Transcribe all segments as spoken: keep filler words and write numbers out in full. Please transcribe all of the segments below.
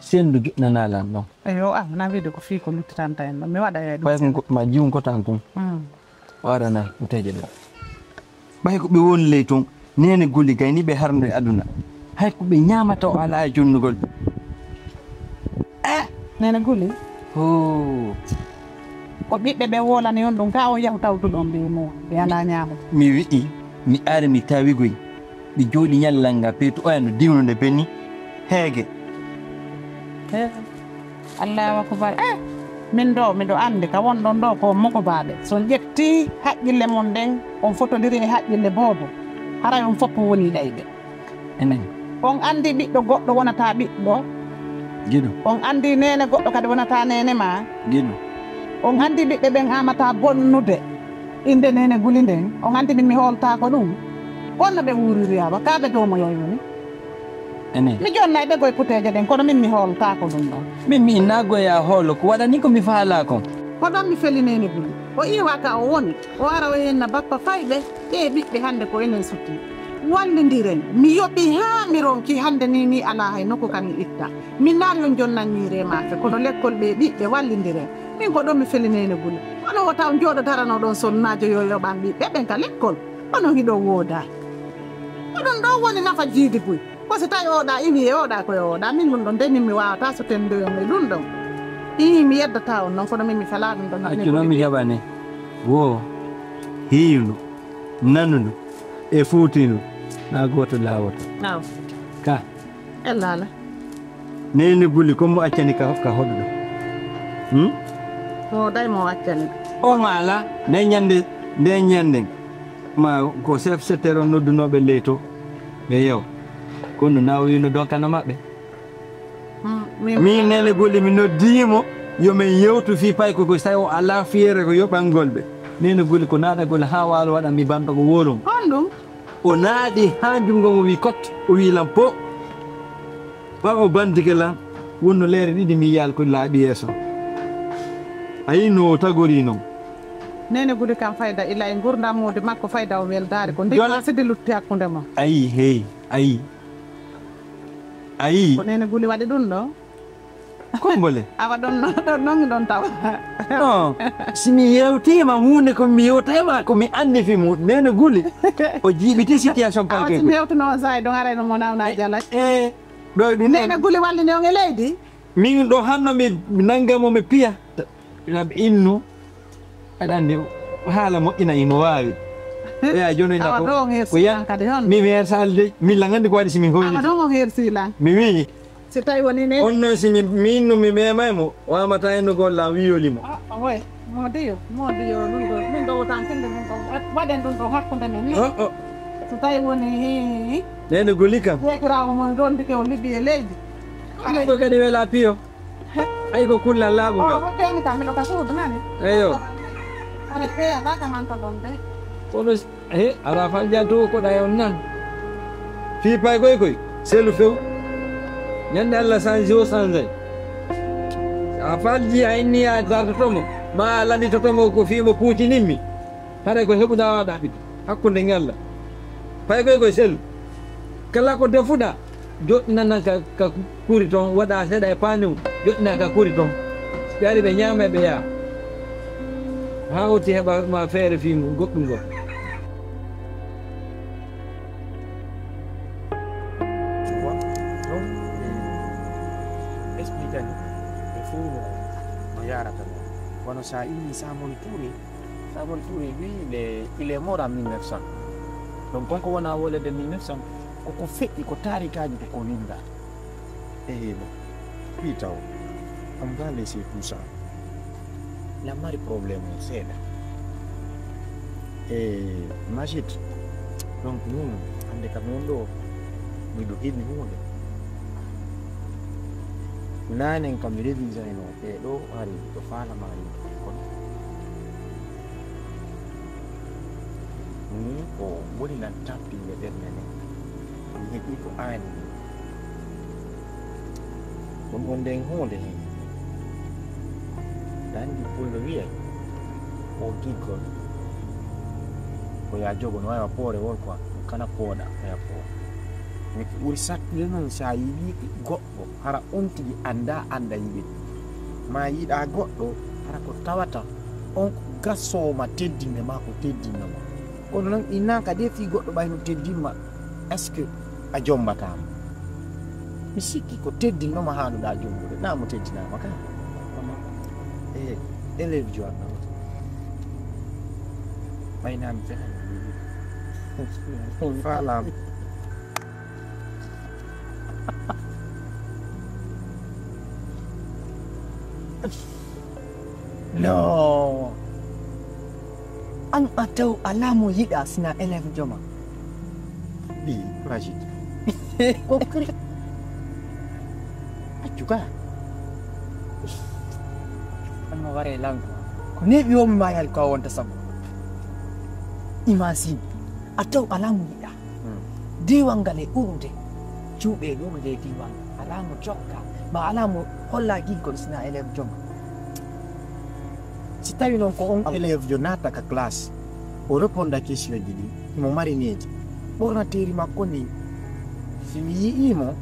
Senndu joɗɗinanaa lan ɗon. Eyo, ah, na wiide ko fii ko luttitanta en ɗon. Mi waɗa e ɗum. Ɓay ko ma jiwun kotan kon. Mm. O arana kuteeje ɗo. Ɓay ko ɓe woni ley ton, neene Guli gayni ɓe harndo e aduna. Hay ko ɓe ñaamata o alaa e jonnugol. Eh! Neene Guli? Hoo. Ko ɓiɓɓe ɓe wolani on ɗum, ka on yahu tawtuɗon ɓe mo, ɓe alaa ñaamo. Mi wi'i, mi ari mi tawi goy. Ɓe jooɗi ñallal ngal, peetu oya no diwnude beni heege. He, Allahu akbar. Eh, min ɗo, miɗo anndi ka wonɗon ɗo ko mokobaaɓe. So on ƴetti haqqille mon ɗen, on fotondiri e haqqille boobo, haray on fof woni ɗayɓe. Enen. On anndi ɓiɗɗo goɗɗo wonata ɓiɗɗo. Giɗo. On anndi neene goɗɗo kadi wonata neene ma. Giɗo. On anndi ɓiɓɓe ɓen amata bonnude innde neene Guli nden. On anndi min mi hooltaako ɗum. Wonno ɓe wuuriri awa, kaa ɓe doomoyoy woni. Enen. Mi jonnay ɓe goy puteeje ɗen, kono min mi hooltaako ɗum ɗon. Min mi innaa goya hoolo, ko waɗani ko mi faalaa kon. Ko ɗon mi feli neene Guli. O iwa ka o woni, o ara o yenna bappa fayɓe, ɓe ɓiɓɓe hannde ko enen sutti. Wallindiren, mi yoɓi haa mi ronki hannde ni, ni alaa hay nokku ka mi itta. Min naari on jonnanniire maafe, kono lekkol ɓe ɓiɓɓe wallindiren. Min ko ɗon mi feli neene Guli. Kono wota on jooɗo darano ɗon sonnaajo yo yoɓan ɓiɓɓe ɓen ka lekkol. Kono hiɗo wooda. Ko ɗum ɗon woni nafa jiidi buy. Ko si tawi oɗa iwi e oɗa ko e oɗa, min ɗum ɗon de min mi wawata so tendoyon e ɗum ɗon. Ii, mi yeddata on noon, kono min mi fela ɗum ɗon. Accu noon mi jaɓane. Wo hiiwnu, nanunu e fuutinu na gooto laawoto. Aw. Ka. Ella ala. Neene Guli, ko mo accani ka, ka hoɗuɗo? Hmm? Ko day mo accani. O maala, nde ñande, nde ñande. Ma ko chef secteur on noddunooɓe ley to, ɓe yew. Kono na o wino donkano maɓɓe. Hmm, min Min Neene Guli, mi noddiimo, yo min yewtu fii pay ko, ko tawi o alaa fiyeere ko yoɓangol ɓe. Neene Guli, ko naatagol haa waalo waɗa mi banto ko wóorum. Honɗum? O naaɗi haa junngo mo wi kot, o wi lan po. Ɓawo bandike lan, wonno leere ɗiɗi mi yiyaali ko laaɓi yeeso. A yii no o tagori non. Neene Guli kam fayda ila e ngurdam moodi makko fayda o weldaari ko ndikka Jol- sidi lutti hakkunde mo. A yii, hey, a yii. A yii. Ko Neene Guli waɗi ɗum ɗo. Kombole. Awa ɗon no, ɗon non ɗon tawa. Non, si mi yewtiima huunde ko mi yewtayma ko mi anndi fi mu, Neene Guli. O jiiɓiti situation Awa si palke mi ko. Yewtuno on saay ɗon arayno mo nawna jala. Eh, ɗo e ɗum Neene Guli wallini on e leydi. Min ɗo hanno mi nanga mo mi piya. Ina ɓe innu. Aɗa anndi haala moƴƴina imo waawi. Eya jooni Awa ɗo on ko hersi yan lan kadi hon. Mi weesaali de, mi langandi ko waɗi si mi hoyni. Awa ɗon on hersi lan. Mi wiyi. Si tawi woni ne. On noon si mi, min no mi meemay mo, wamata en no golla wiyoli mo. Ah, ah, oui. Moodi yo, moodi yo, ɗum ɗo, ɗum ɗo wotan kende ɗum ɗo. Waɗen ɗum ɗo hakkunde men ni. Oh, oh. So tawi woni hi, hi, hi. Neene Guli kam. Jeekiraawo mon rondike o liɓi e leydi. Ɗum ɗo kadi wela piyo. Ay ko kullal laaɓungal. O hokkeni kam miɗo ka suudu nani. Eyo. Aɗa feya baka man to ɗon de. Kono s-, he, ara fal jalto ko ɗa on nan. Fii pay koy koy, selu few. Ñande Allah sanji o sanjay. A falji a inni a dartotomo, ma a landitotomo ko fii mo puutinimmi. Haray ko heɓuɗaa waɗa ɓiɗɗo hakkunde ngella. Pay koy koye selu. Kala ko defuɗaa, joɗɗinana ka, ka kuri ton, waɗa seeɗa e paani mum, joɗɗina ka kuri ton. Ɓe ari ɓe ñaama e ɓe yaa. Haa hoti heɓa ma feere fii mum goɗɗum goo. Tu vois? Donc, eh, explique ani, il faut no, no yarata no. Kono sa inni Samori Touré, Samori Touré, lui, il est, il est mort en mille neuf cents. Donc, kanko wona wolede mille neuf cents, koko feƴƴi, ko taarikaaji, koko winnda. Eh, bon. Puis taw, on va laisser tout ça. Na mari problème mum seeɗa. Eh, Majid, donc, nun, hannde kam non ɗo, miɗo heɓi huunde. Naanen kam mi révisayno. E ɗo ari ɗo faalama yimɓe kono. Ni ko woni lan tampinde ɓernde nden. Mi heɓi ko aani ni. Ɗum ɗon nden huunde hen. Ɗandi pullo wiyay ko giggol. Ko ya jogo no wawi poore wol quoi. Kana pooɗa ya pooɗa. Ɓuri sattude noon, so a yiɗii goɗɗo, hara on tigi anndaa, anndaa yiɗde ma. Yiɗaa goɗɗo, hara ko tawata on ko gasoowo ma teddinde ma ko teddinno ma. Kono noon, innaaka de fii goɗɗo ɓay no teddin ma, est-ce que a jombataama? Mi sikki ko teddinno ma haanduɗaa jombude, naa mo teddinaama ka. Kono, e, élève jo am ɗo, ɓay naa mi fenani. Faalaama. No. An a taw alaa mo yiɗaa sina élève joma. Ɗi, Rachid. Ko kri-, accu ka. An mo ware lanko. Ko neeɓi o mi mayal ko a wonta sabu. Imagine. A taw alaa mo yiɗaa. Hmm. Diiwal ngal e ɓurde. Cuuɓe e ɓurde e diiwal ngal. Alaa mo jokka. Ma alaa mo holla giggol sina élève joma. Si tawi noon ko on élève jo naata ka classe, o réponda question ji ɗi, himo mari needi. Ɓornateeri makko ndi, si mi yi'ii mo,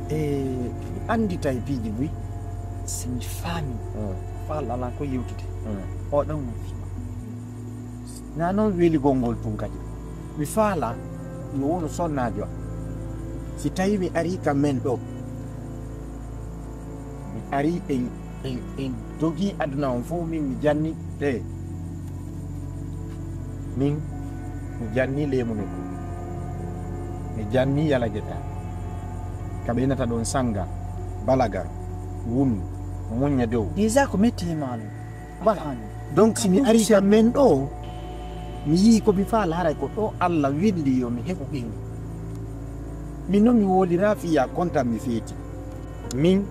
e mi anndita e piiji buy. Si mi faami, hmm, faala alaa ko yewtude. Hmm. O ɗon mo fima. Naa noon weligol ngol tun kadi. Mi faala yo wonu sonnaajo am. Si tawi mi arii ka men ɗo, mi arii en, en, en dogii aduna on fof, min mi janni, e min mi janni leemunugo. Mi janni yalageta. Ka ɓe innata ɗon sanga, balaga, wun, muñña dow. Déjà ko metti e maano. Voilà. Donc, si mi arii ka men ɗo, mi yii ko mi faala, haray ko ɗo Allah winndi yo mi heɓu ɓiŋgu. Min noon mi wooliraa fii yaa kontan mi feeti. Min,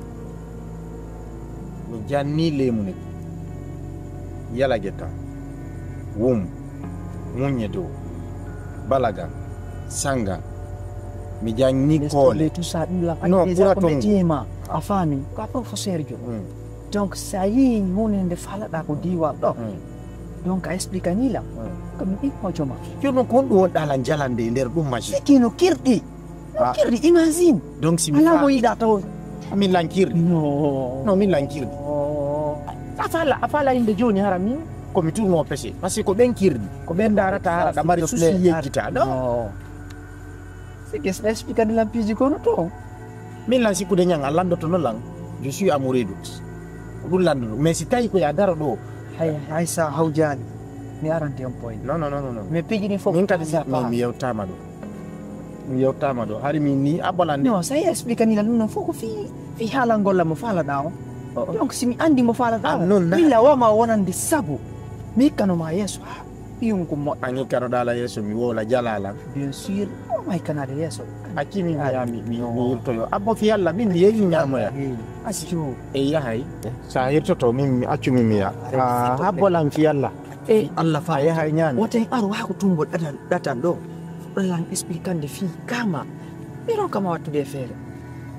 mi janni leemunugo. Yalageta. Wum. Muññe dow. Balaga. Sanga. Mi janni koole. Laisse tomber tout ça, ɗum la. Non, déjà ɓura ko ton. Metti e ma. A faami? Ko a professeur jo. Mm. Donc, si a yii huunde nde faalaɗaa ko diiwal ɗo, mm, donc a explique ni la. Mm. Ko mi ɗi hojo ma. Jooni noon, ko honɗum wonɗaa lan jalande e nder ɗum, Majid? Sikki no kirɗi. No, ah, kirɗi, imagine. Donc, si mi alaa mo fa-, yiɗaa taw. Min lan kirɗi? No. No, min lan kirɗi. Oh. A faala, a faala innde jooni hara min? Ko mi turnoo pese. Parce que ko ɓen kirɗi. Ko ɓen ndaarata hara ɗa mari souci yejjita. No. No. C'est que ça explique de la musique kono to. Min lan sikkude ñan a landoto no lan. Je suis amoureux de. Ko ɗum landoto. Mais si tawi ko ya daro ɗo. Hay, hay sa hawjaani. Mi arante on point. Non, non, non, non, non. Mais piiji ɗin fof min kadi mi, mi yewtama ɗo. Mi yewtama ɗo. Hari min ni a bolande. Non, ça explique ni lan ɗum non fof ko fi, fi haalangol lan mo faalaɗaa o. Oh, oh. Donc si mi andi mo faalaɗaa o. Ah, non, na. Mi lawama wonande sabu. Mi hikkanoma yeeso. Ɓiyum ko moƴƴo. An hikkanoɗaa la yeeso, mi wowla jalaa lan. Bien sûr, o may kanaade yeeso. Acci min mi yaha mi, mi, mi yirtoyo. Abbo fi Yalla, min mi yehi ñaamoya. Accu. E yahay, sa hirtoto, min mi accu min mi yaha. Ah, habbo lan fi Yalla. E Allah fa. A yahay ñaame. Woten aru haa ko tumbol ɗatal, ɗatal ɗo. Ɗon lan explicande fii kama. Mi ronkama wattude e feere.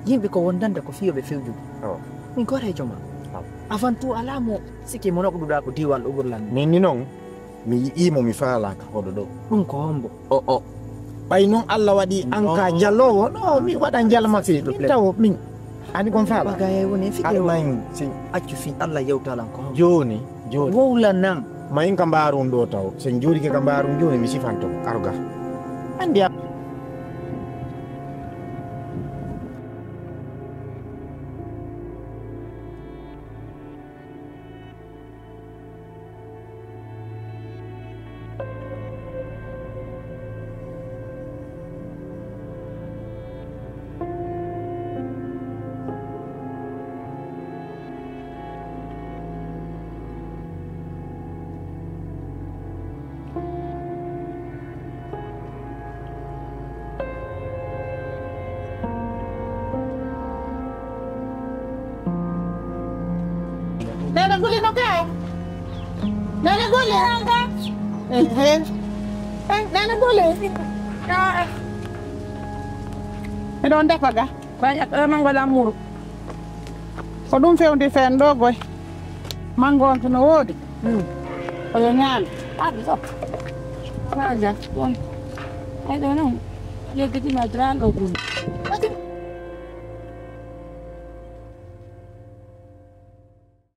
Yimɓe ko wondande ko fiyoɓe fewjude. Oh. Min koreejo ma. Oh. Avant tout, alaa mo sikki mo nokɗuɗaa ko diiwal ɗo ɓurlan. Min ni non. Mi yi'ii mo, mi faalaaka hoɗo ɗo. Ɗum ko hombo? O, o. Ɓay noon Allah waɗi an ka jaloowo, no, mi waɗa jalma fii. Min tawo, min. Ani kon faala? Bagay woni fii. Aɗa mayin, si. Accu fii Allah yewtalan ko hombo? Jooni, jooni. Wowla nan. Mayin ka mbaarun ɗo taw. Sen jooɗike ka mbaarun jooni, mi sifanto. Arga. Andi a- Nana Guli no kay? Nana Guli. Ehe. Eh, Nana Guli. Ah. Miɗo defa ga. Ɓay ƴakka mango ɗam muru. Ko ɗum fewndi fen ɗo goy. Mango on to no woodi. Hmm. Oyo ñaami. Abi ɗo. Maja. Bon. Ay ɗo non. Yeggiti ma drango gun.